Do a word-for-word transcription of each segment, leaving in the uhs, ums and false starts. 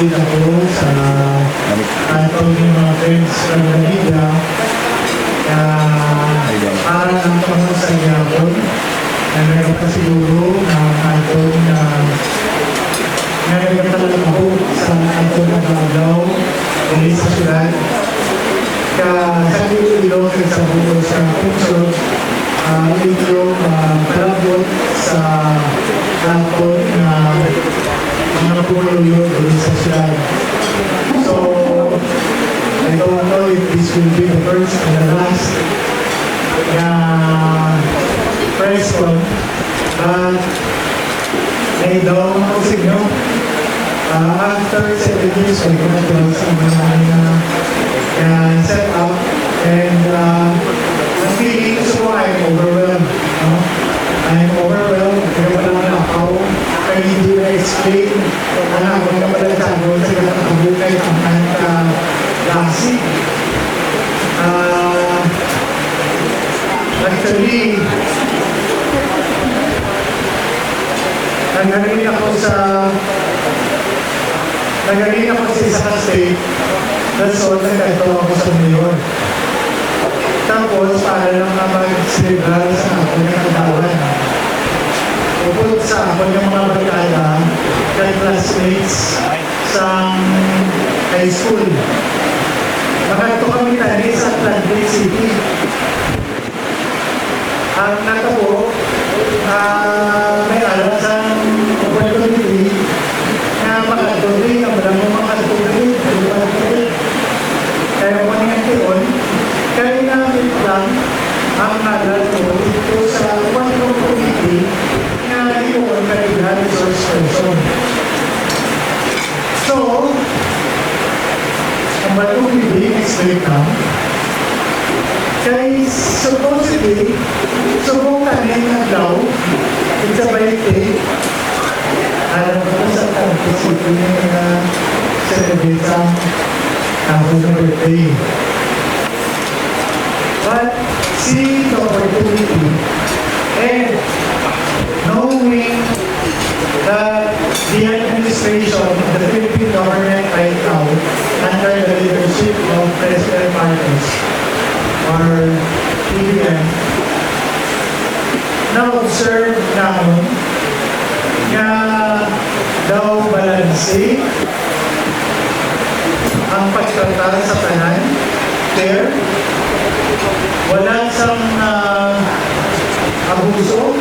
Ako sa aton nga mga friends from the media, nga para lang kamo sa gihapon, nga nagapasiguro nga ang aton nga, nga nagatalagbo sa aton nga adlaw diri sa syudad. Ka sa Iloilo kag sa buos nga pungsod, ah, medyo, ah, palabot sa aton nga mga pumuluyo diri sa syudad. So, I don't know if this will be the first and the last na press con, but may daw ako sa inyo. Ah, after seven years, may kumatos ang mga, ah, ah, set up. And, ah, ang feeling ko, so, I'm overwhelmed, no? I'm overwhelmed. Kaya pala na ako, kaya hindi na-explain ang akong kabaligtagon sa ginatabo kay Taman ka Dasig. Ah, actually, naghalin ako sa, naghalin ako sa isa ka state, that's all, nagkadto ako sa mayor. Tapos, para lang nga mag-celebrar sa akon nga kaadlawan. Upod sa akon nga mga barkada, kag classmates sa high school. Makadto kami tani sa Atlantic City. Ang natabo, ah, may alas ang opportunity nga makadto di, nga wala mo makadto di, di makadto di. Kaya mo nga tion, kaya namin lang ang ngalan mo dito sa one committee nga imo ang kailan resource person. So, ang bagong bibig is welcome. Kay supposedly, subong tanan adlaw, it's a birthday. Alam ko sa Tanto City nga celebrate ang ako nga birthday. But seeing the opportunity and knowing that the administration of the Philippine government right now, under the leadership of President Marcos, or P B M, na-observe namon nga daw balanse ang pagtratar sa tanan, fair, wala sang, ah, abuso.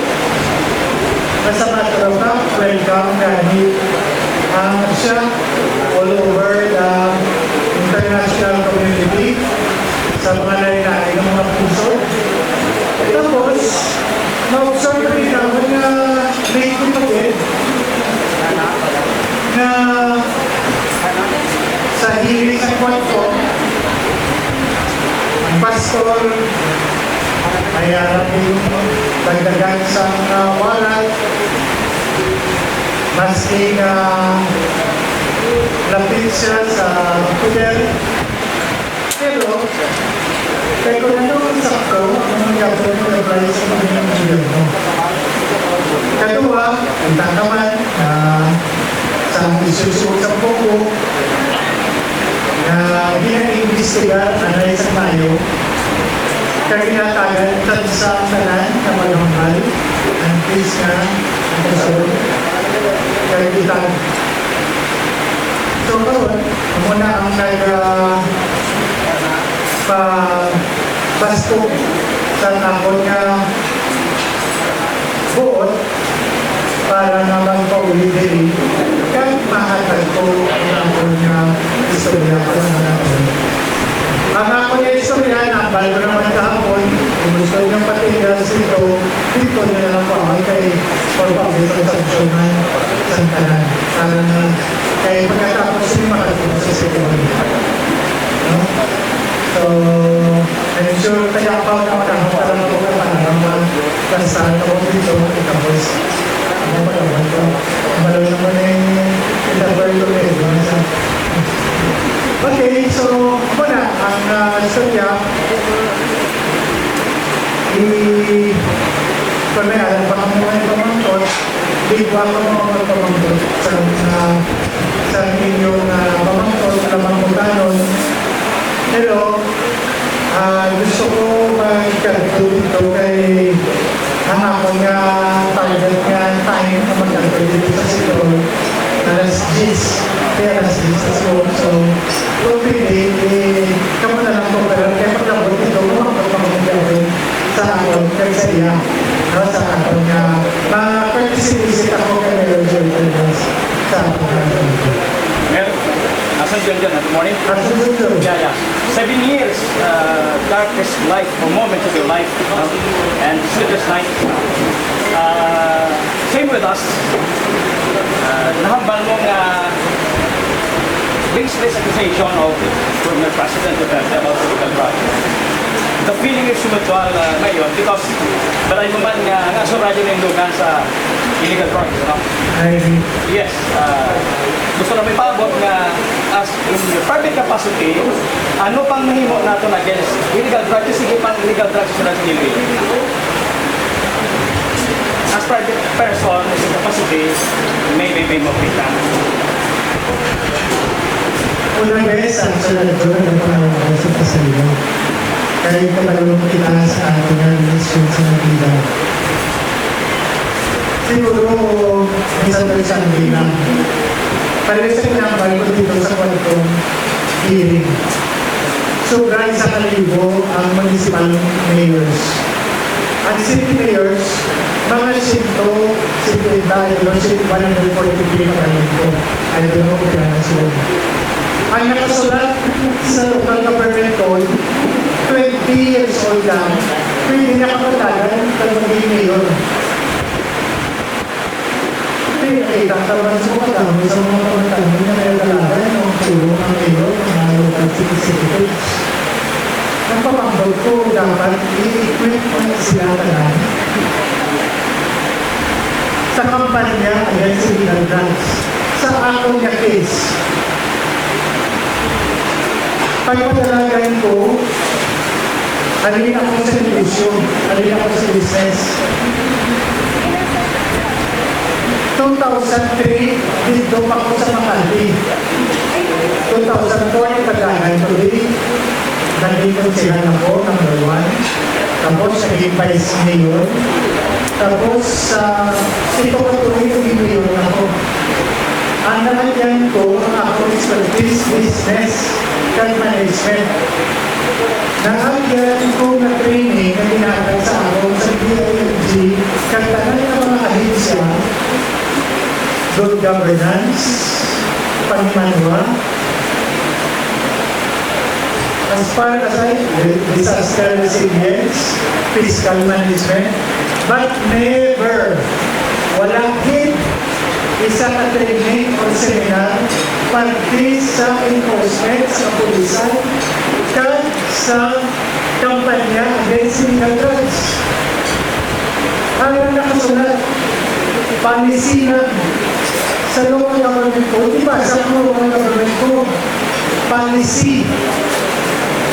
As a matter of fact, welcome gani ang siya all over the international community sa mga lain-lain nga mga pungsod. Tapos, na-observe rin naman nga may kapatid nga sa hilig sa kwarto, ang pastor ay harap yung dagdagan sa, ah, warat, maski nga lapit siya sa puder. Pero, kay kung ano ang sakto, ang mangyapon ang advice ng inyong gobyerno. Kadua, kita naman na sa isusunod sa Pogo, na ginaimbestigar ang Ray sa Mayo, kag ginatagan sa tanan na maghambal ang case nga ang kasunod. Kay kita. So, karon, amo na ang nag, ah, pa-, pasto sa akon nga buot para nga magpauli diri kag mahatag ko ang akon nga istorya sa mga naton. Ang akon nga istorya, nambal ko naman kahapon, kung gusto niyo patigas dito, dito na lang po ako kay pagpapit ang sanksyonan sa tanan. Para na, kay pagkatapos yung makatapos sa second. No? So, I'm sure kaya pa ako nakakatawa lang ako para ma-, basta ako dito, tapos, ano ba naman to? Ang balo naman eh, interview ko eh, di ba? Sa-, okay, so, muna, ang, ah, istorya, i-, kung may alam pa kamo nga ipamangkot, di ba? Ako ang magpamangkot sa, sa, sa inyong, ah, pamangkot na pamangkutanon. Hello. Ah, gusto ko magkadto dito kay ang akon nga target nga time nga magkadto dito sa Seattle, alas diyes. Kaya alas diyes sa Seattle. So, kung pwede, eh, kamo na lang ko, pero kaya pagkabot dito, kung ako pa sa akon, kay sa iya, no, sa akon nga, ma-participate ako kay Mayor Joy Teves sa akon nga. Mayor, Asan John John, good morning. Asan John John? Yeah, yeah. Seven years, uh, darkest life or moments of your life, no? And sleepless night. Uh, same with us. Uh, nahambal mo nga baseless accusation of former President Duterte about illegal drugs. The feeling is mutual, uh, ngayon because balay mo man nga, nga sa radyo na indugan sa illegal drugs, no? I agree. Yes, uh, gusto na may paabot nga as in your private capacity, ano pang mahimo naton against illegal drugs? Sige pang illegal drugs sa Dili. As private person, sa capacity, maybe may mapita. Unang beses, ang sunod doon, ang pangalan ko sa Pasaylo. Kaya ikabalong kita sa ating administrasyon sa Navidad. Siguro, minsan pa sa Navidad. Pareho sa pinambal ko dito sa kwentong hearing. Sobra isa ka libo ang municipal mayors. Ang city mayors, mga siyento setenta, one hundred forty-three pa rin ito. I don't know kung kailan sila. Ang nakasulat sa local government code, twenty years old lang, pwede na kapatagan pag maging mayor. Kaya nakita ka naman sa mga tao, sa mga pagkakataon na may kalaban ng puro ng mayor, mga local executives. Ang pamangkot ko, dapat i-equip mo sila tanan sa kampanya against illegal drugs. Sa akon nga case, pagpadalagan ko, halin ako sa negosyo, halin ako sa business. Two thousand three, dito pa ko sa Makati. Two thousand four, nagdaghan ko diri. Naging konsehal ako, number one. Tapos, naging vice mayor. Tapos, sa ito ka tuloy, naging mayor ako. Ang nalagyan ko, ang akong expertise, business, kag management. Nalagyan ko na training na ginatag sa akon sa D I L G, kag tanan nga mga ahensya, good governance, panimanwa, as far as I, disaster resilience, fiscal management, but never, wala gid isa ka training or seminar parte sa enforcement sa kapulisan kag sa kampanya against illegal drugs. Ang nakasulat, policy na sa local government code, di ba, sa local government code, policy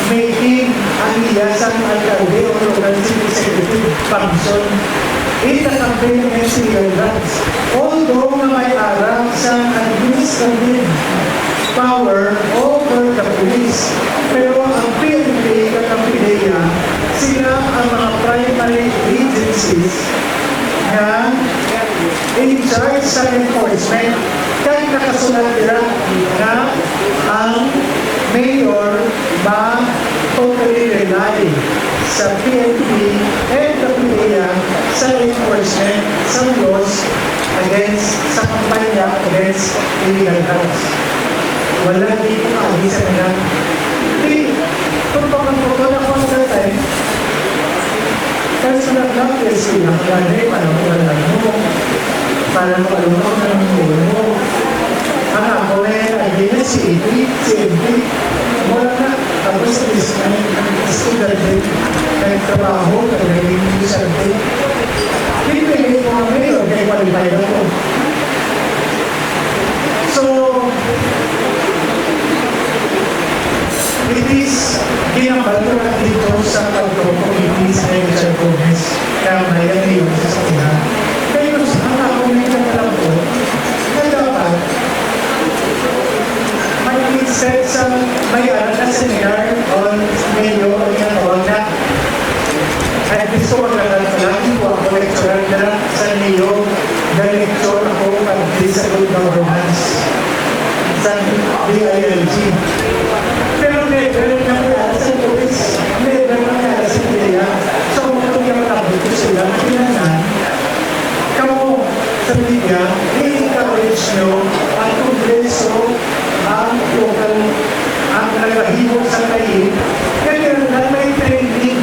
making ang iya sang alkalde o local city executive function. Ita campaign against illegal drugs. Although nga may ara sang administrative power over the police, pero ang P N P kag ang PDEA, sila ang mga primary agencies nga in charge sa enforcement. Kag nakasulat dira nga ang mayor ma-, totally rely sa P N P and the PDEA sa enforcement sa laws against, sa kampanya against illegal drugs. Wala dito ang isa nila. Di, kung pagkakukuha na ko sa time, personal lang, yes, sila, kaya para mo alam mo, para mo alam mo, ang ako na yan, again, si A P, si M P, wala na. Tapos, estudyante, nagtrabaho, naging negosyante. Hindi pwede ko ang mayor, kaya qualified ako. So, it is, ginambal ko na dito sa pagkong committee sa Richard Gomez, kaya may ano yung sa sakuna. Pero sa mga ako may nagtrabaho, Pero never na may alas ang pulis, never na may alas ang media. So, kung yung nabot ko sila, kinahanglan, kamo sa media, i-encourage nyo ang Kongreso, ang local, ang nagahimo sa kain, kaya na may training.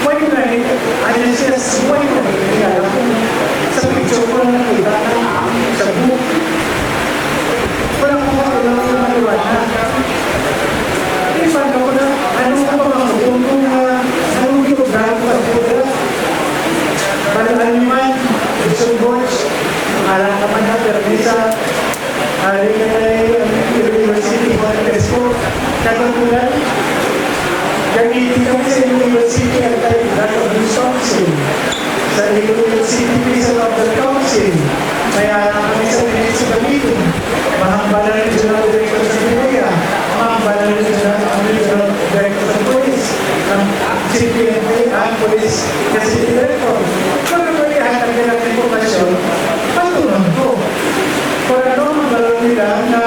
Why not? I just, just why not? Kaya ako, sa picture ko lang nakita na sa book. Wala ko pa, wala ko maliwanag. Ipan ako na, ano ko pa mga kung, ah, anong yung grado ka po? Balaan naman, Bishop Borges, alam naman na, pero may sa, ah, Regional University, Juan Crespo, Katutunan. Gamitin kami sa University Anti-Drug Abuse Council, sa Iloilo City Prison Officer Council, may alam kami sa Ministry Committee, mahambal na Regional Director sa Pinoya, mahambal na Regional, ang Regional Director sa Police, ang C P N P, ang Police, kasi Director. Pero kung ihatag nila ang impormasyon, patunan ko. Pero ano ang balon nila na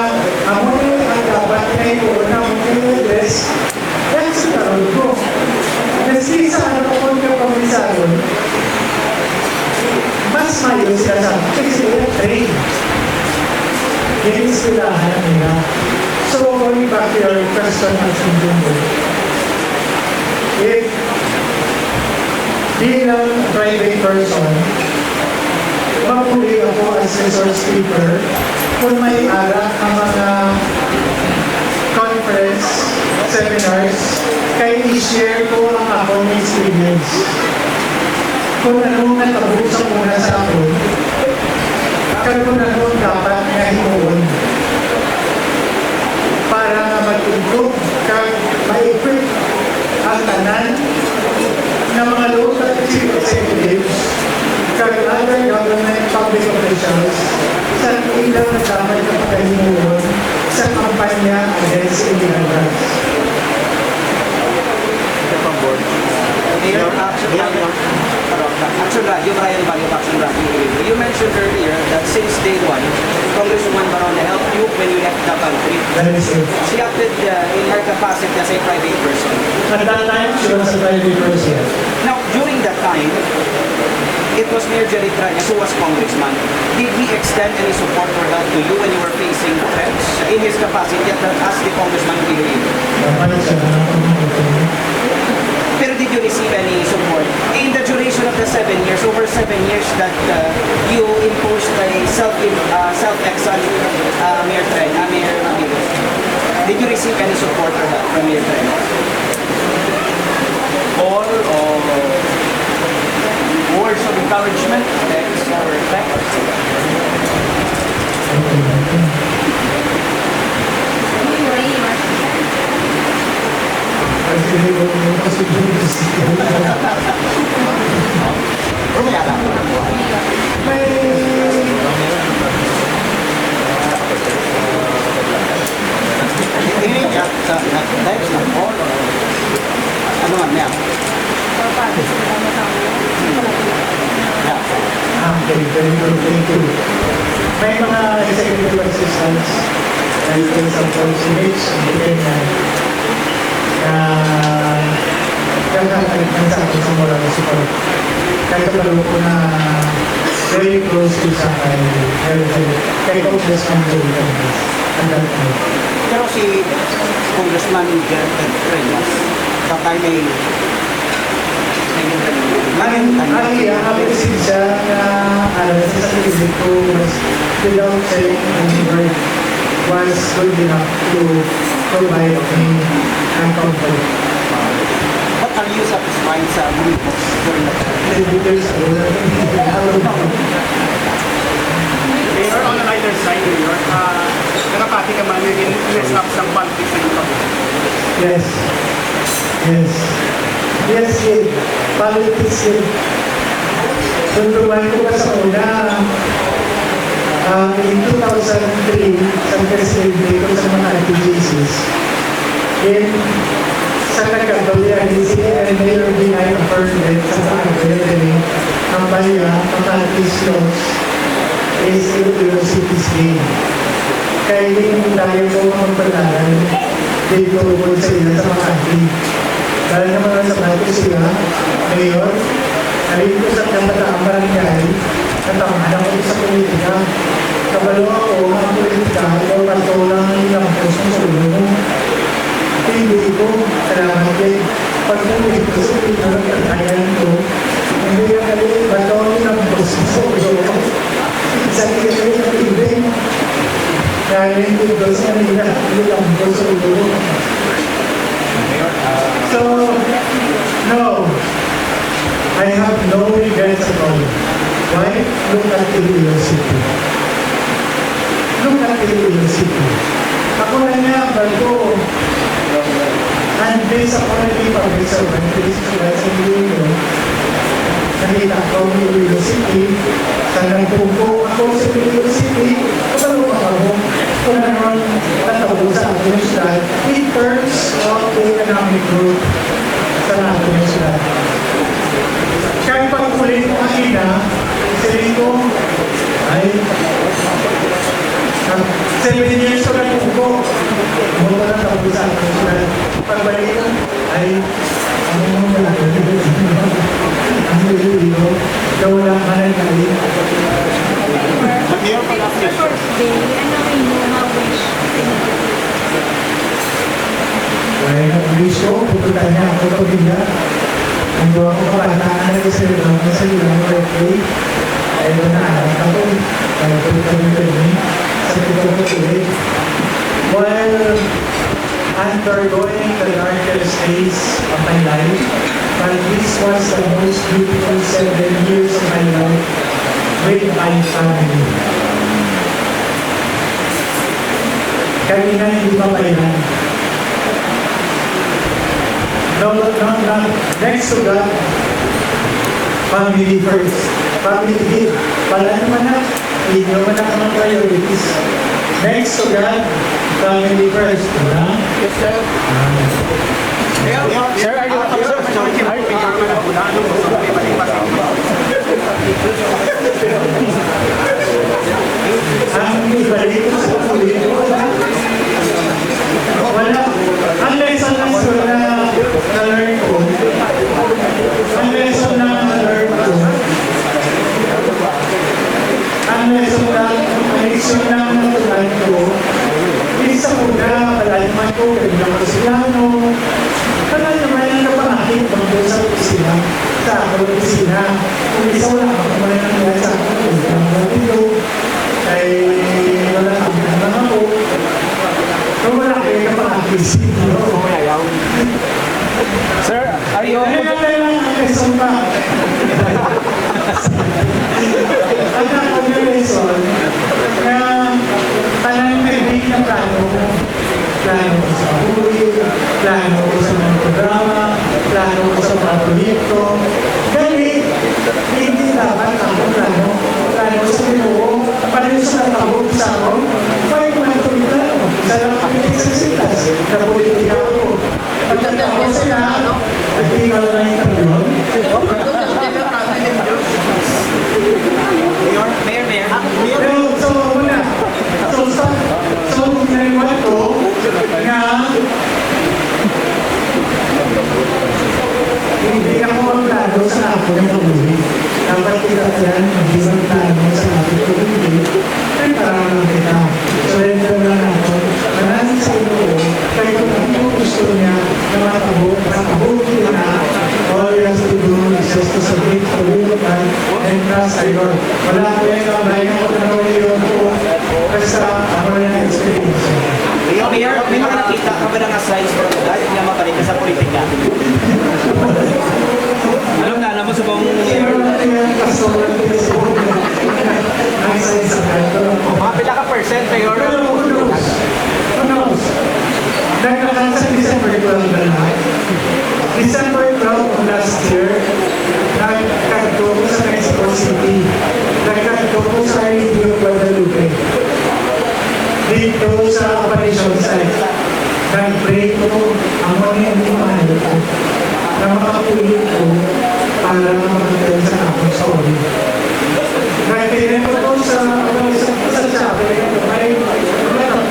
amo ni ang dapat na ikuon na mo address? That's the problem ko. Kasi sa ano ko yung pagmisayon, mas mayo sila sa kasi sila train. Yan yung eskwelahan nila. So, going back to your question, Mas Jumbo, if bilang private person, mapuli ako as resource keeper kung may ara ang mga conference, seminars, kay i-share ko ang akong experience. Kung ano ang natabo sa una sa akon, kag kung ano ang dapat nga himuon para nga mag-improve kag ma-equip ang tanan nga mga local chief executives kag other government public officials sa ilang nagdamag nga pagkahimuon sa kampanya against illegal drugs. Mayor, Action Radio, Action Radio, Brian Bayo, Action Radio. You mentioned earlier that since day one, Congresswoman Barona helped you when you left the country. That is true. She acted, uh, in her capacity as a private person. At that time, she was a private person. Now, during that time, it was Mayor Jerry Trillanes who was congressman. Did he extend any support or help to you when you were facing threats in his capacity at the, as the congressman of Iloilo? Dapat siya na ang tumutulong. Pero did you receive any support in the duration of the seven years, over seven years that, uh, you imposed a self, uh, self-exile, uh, Mayor Tren, uh, Mayor Amigo? Did you receive any support or help from Mayor Tren? All or words of encouragement, text or text? Hindi niya sa text na call or ano man niya. Okay, very good. Thank you. May mga executive assistants, like for example, si Mitch, si Kenya, na nagkakalit na sa akin sa moral support. Kaya pala ko na very close to sa kay, kay, kay Congressman Joey Congress. Ang galit mo. Pero si Congressman Gerald Reyes, patay may Ang, ang iya, ang presensya nga, ano, sa sarili ko was, without saying any word, was good enough to provide me ang comfort. What are you satisfied sa mga books during the time? Twenty years ago. Mayor, on a lighter side, Mayor, ah, nakapati ka man yung mess up sa politics sa inyo? Yes. Yes. Yes, Sid. Politics, Sid. Nung tumayo ko pa sa una, ah, in two thousand three, sa presidente ko sa mga R T G Cs, in, sa nagkabalian ni C N Mayor Binay Affirmed sa pag-delivery, ang baya, ang Catholic laws, is Iloilo City's gain. Kay hindi tayo po magpalaran dito po sa iya sa Makati. Kaya naman ang sabi ko siya, Mayor, ay ito sa kabataan barangay, at ang anak ko sa politika. Kabalo ako, ang politika, o pato lang ang lampos mo sa ulo mo. Hindi ko, salamat eh. Pag nandito sa politika, ang kakayahan ko, hindi ka kali, bato ang lampos mo sa ulo mo. Sa kanya yung tubig. Galing ko doon sa kanila. Hindi lang po sa ulo. So, no. I have no regrets at all. Why? Look at Iloilo City. Look at Iloilo City. Ako na nga, bago, and based ako naging public servant, Sa Iloilo, nakita ko ang Iloilo City. Sa nagpungko ako sa Iloilo City, kabalo pa ako kung ano ang natabo sa ating syudad in terms of the economic growth sa ating syudad. Kaya pag-uli ko kanina, sabi ko, ay, ah, seven years ko nagpungko. Ano ba natabo sa ating syudad? Pagbalik ko, ay, ang mga malaki. Ang Iloilo, daw wala ka na yung Mayor, pag after birthday, ano ang inyong mga wish? Ay, ang wish ko, pupunta niya ako pamilya. Ang gawa ko, kabataan na nag-celebrate na sa ilang birthday. Ay, wala na ako. Ay, pupunta niya kami sa Pito Katuig. Well, undergoing the darkest days of my life, but this was the most beautiful seven years of my life with my family. Kami na hindi mabayaran. No, no, no. Next to God, family first. Family, pala naman na. Inyo man ang mga priorities. Next to God, family first. Diba? Yes, sir. Ah. Sir, are you, sir, are you, are you, Ang ibalik ko sa ulit. Wala. Ang lesson na, na, na-learn ko. Ang lesson na na-learn ko. Ang lesson na, ang lesson na natutunan ko, isa ko na, malayo man ko, kaibigan ko si Lano. Kaya naman ang napangakit ko doon sa opisina, sa akong opisina. Kung isa wala ako, wala nang wala sa akin, wala nang wala dito. Kay wala kami na lang ako. Kung wala kayo kapangakit, sino? Sir, are you Ano na lang ang lesson pa? Ang akong lesson na tanan may big na plano. Plano ko sa buhay, plano ko sa mga programa, plano ko sa mga proyekto. Gani, hindi dapat ang plano. Plano sa Ginoo, pareho sa natabo sa akon, five months ko plano. Isa lang ang pinagsasintas na politika ko. Pagkatapos sila, hindi ka lang interview. Mayor, Mayor, Mayor. Pero, so, muna. So, sa, so, naniwala ko nga hindi ako magplano sa ako ng pag-uwi. Dapat kita yan, hindi magplano sa ating pag-uwi. Ay, parang kita. Surrender na nato. Manalangin sa Ginoo, kay kung ano yung gusto niya na matabo, matabo niya na, all you have to do is just to submit to the will of God and trust the Lord. Wala ko yung kamay na kung ano yung basta ako na yung experience. Mayor, may mga nakita ka ba na nga signs from God na mabalik ka sa politika? Alam na, alam mo sa buong Pero kaya pastor ang Mga pila ka percent, Mayor? Pero who knows? Who knows? Naglakan sa December twelve na lang. December twelve of last year, nagkadto ko sa Mexico City. Nagkadto ko sa Relief of Guadalupe. Dito sa operation site, nag-pray ko, amo ni ang mahal ko, na makapuli ko para makatay sa akong story. Nag-pray ko sa operation sa Chapel, may mga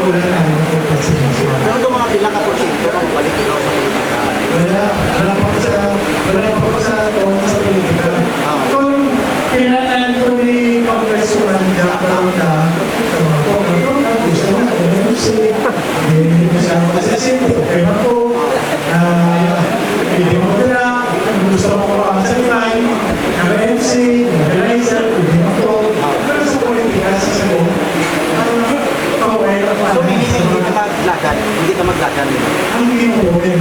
Wala na ang pagkasinasyon. Pero itong mga pila ka porsyento ang balik ikaw sa politika? Wala, wala pa ko sa, wala pa ko sa, sa politika. Ah. Kung kinahanglan ko ni Congresswoman Jack Baronda, kung ako, kung ako, gusto na, kung ano si, hindi ko siya makasasindi, okay na po. Ah, hindi mo dira, kung gusto mo ko ang sa iban, ang M C, ang organizer, hindi mo to. Pero sa politika, sa sagot, ah, okay lang. So, hindi, hindi ka maglagan? Hindi ka maglagan? Ang hindi mo, eh.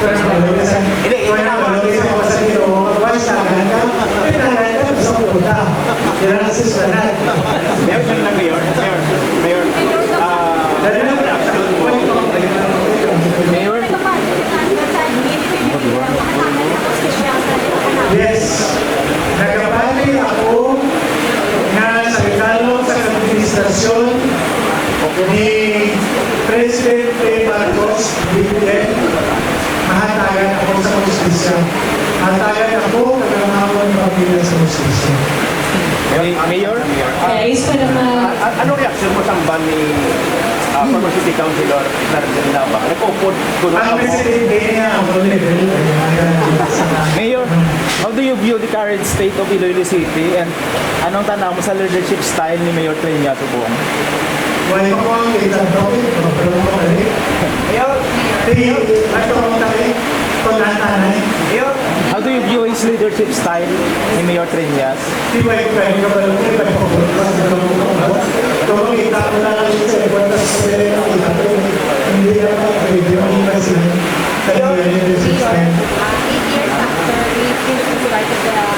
Pero sa politika, hindi, hindi wala ka na, maglagan sa iyo, wala sa lagan ka, kailangan ka sa pupunta. Kailangan sa Esplanade. Mayor, Mayor, Mayor, Mayor, ah, Mayor. Yes, nagapati ako nga sa kalong sa administrasyon ni Presidente Marcos Junior, mahatagan ako sa hustisya. Mahatagan ako kag ang akon pamilya sa hustisya. May-, Mayor? Guys, para ma- A-, a-, ano reaksyon mo sa ban ni, ah, former City Councilor Darlene Nava? Nag-upod ko na Ang ako. Presidente niya, ako level, ay, ay, ay, sa Mayor, how do you view the current state of Iloilo City, and anong tanaw mo sa leadership style ni Mayor Trillanes Subong? Wala ko ang kita, bakit? Mayor, Mayor, Mayor. Mayor, Mayor. How do you view his leadership style ni Mayor Trillanes? Di ba yung kaya ka pala, di ba yung pagbukas ng mga, kung makita ko na lang sa iba, tas pwede makita ko, hindi na pa pwede maging presidente. Kaya yun yung six time. Eight years after, eight years after the, the, the, the, the,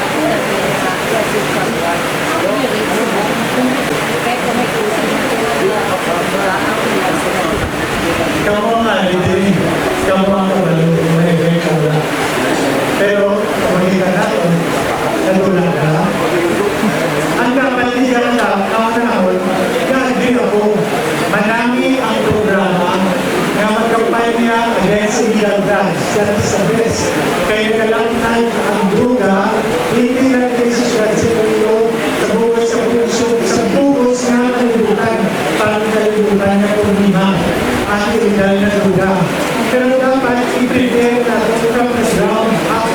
Kamo nga, hindi. Kamo ang kabalo, may event ko lang. Pero, makita na, natulog ka. Ang kapatigan ka, ang panahon, nag-agree ako. Manami ang programa nga magkampanya against illegal drugs. That is the best. Kaya nagalaktad ang droga, hindi lang kay sa syudad sa Iloilo, sa buhay, sa puso, sa bugos nga kalibutan, para kalibutan nga problema ang illegal na droga. Pero dapat i-prevent natin from the ground up.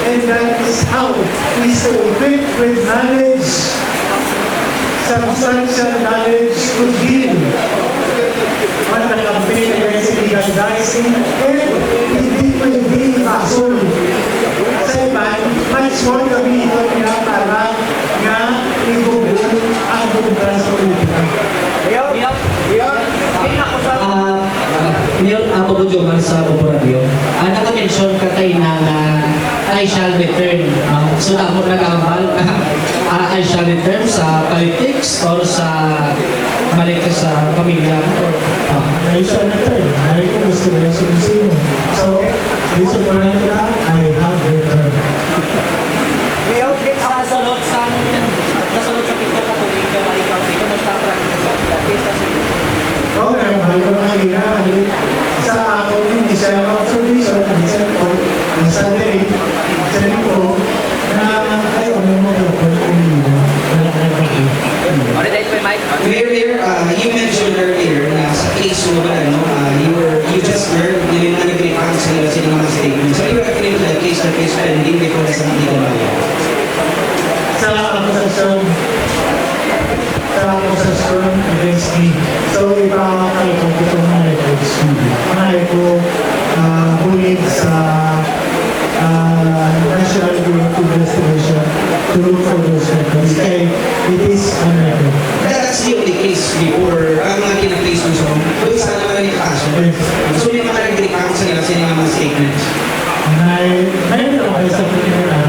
And that is how, is to equip with knowledge, substantial knowledge to deal on the campaign against illegal drugs. And hindi pwede ipasol sa iban, mas more kami ito nga para nga ibugol ang kontra sa politika. Ah, Mayor, ah, Bobo Jomar sa Popo Radio. Ah, naka-mention ka kaina nga I shall return. Ah, so, damo nag-ambal. Ah, I shall return sa politics or sa balik ka sa pamilya? Or, ah. I shall return. Ay, kung gusto mo yung sino. So, reason for that, I have returned. Mayor, sa sulod sang, sa sulod sa pito ka tuig nga maikaw, kumusta ang practice sa pista sa inyo? Okay, mahal ko na kanina, sa akong initial observation, ang isip ko, ang sa diri, sa ko, na, ay, ano mo, ano mo, ano mo, ano mo, ano mo, Mayor, Mayor, uh, you mentioned earlier na sa case mo ba, ano, uh, you were, you just heard na may mga nag-react sa ila sa mga statements. Are you referring to the case that is pending before the Sandigan Mayor? Sa akusasyon, sa akusasyon against me. So, ipakakal ko itong mga records. Mga ko, uh, bullied sa uh, National Bureau of Investigation to look for those records. Kay it is on record. That, that's the only case before, ang mga kina-face mo sa, doon sa naman ang kaso. Yes. So, may mga nag-react sa nila sa ilang mga statements. May, may mga sa pagkakita,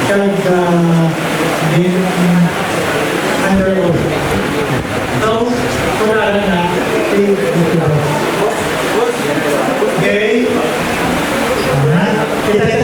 kag, uh, in, under oath. So, wala na, eh, ito ba? Okay. Tama. Kita, kita,